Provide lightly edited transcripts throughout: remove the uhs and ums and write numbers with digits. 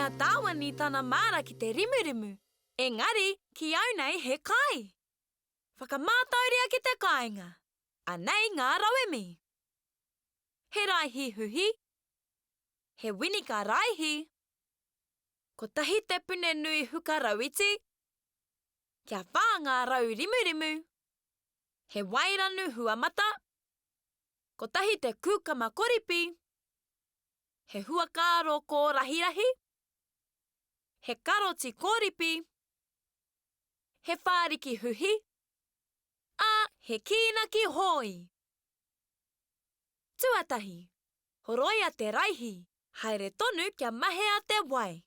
a Tāwani tana māra ki te rimurimu, engari ki au nei he kai! Whakamātauria ki te kāinga! Anei ngā rauemi. He raihi huhi. He winika raihi. Kotahi te pune nui huka rauiti. Kia whā ngā rau rimurimu. He wairanu huamata. Kotahi te kūkama koripi. He huakāro kōrahirahi. He karoti kōripi. He whāriki huhi. Ā, he kīnaki hōi. Tuatahi, horoia te raihi, haere tonu kia mahea te wai.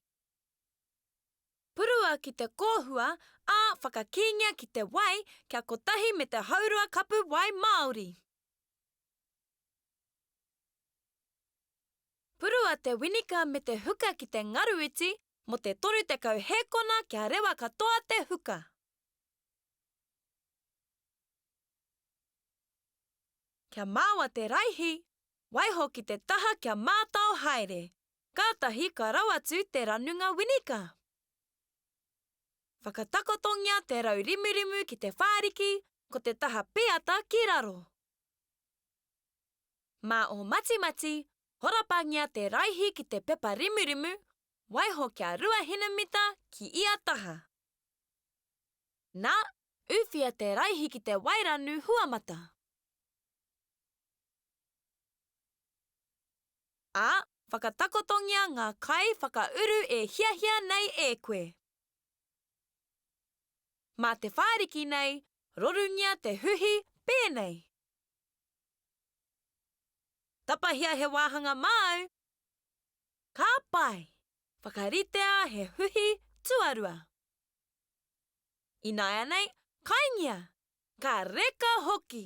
Purua ki te kōhua, ā, whakakīngia ki te wai kia kotahi me te haurua kapu wai māori. Purua te winika me te huka ki te ngaruiti mō te 30 hēkona kia rewa katoa te huka. Kia māua te raihi, waiho ki te taha kia mātao haere, kātahi ka rau atu te ranunga winika. Whakatakotongia te rau rimurimu ki te whāriki, ko te taha pīata ki raro. Mā ō matimati, horapangia te raihi ki te pepa rimurimu, waiho kia ruahinumita ki ia taha. Nā, ūwhia te raihi ki te wairanu huamata. Ā, whakatakotongia ngā kai whakauru e hiahia nei e koe. Mā te whāriki nei, rorungia te huhi pēnei. Tapahia he wāhanga māu, ka pai! Whakaritea he huhi tuarua. Ināianei, kaingia! Ka reka hoki!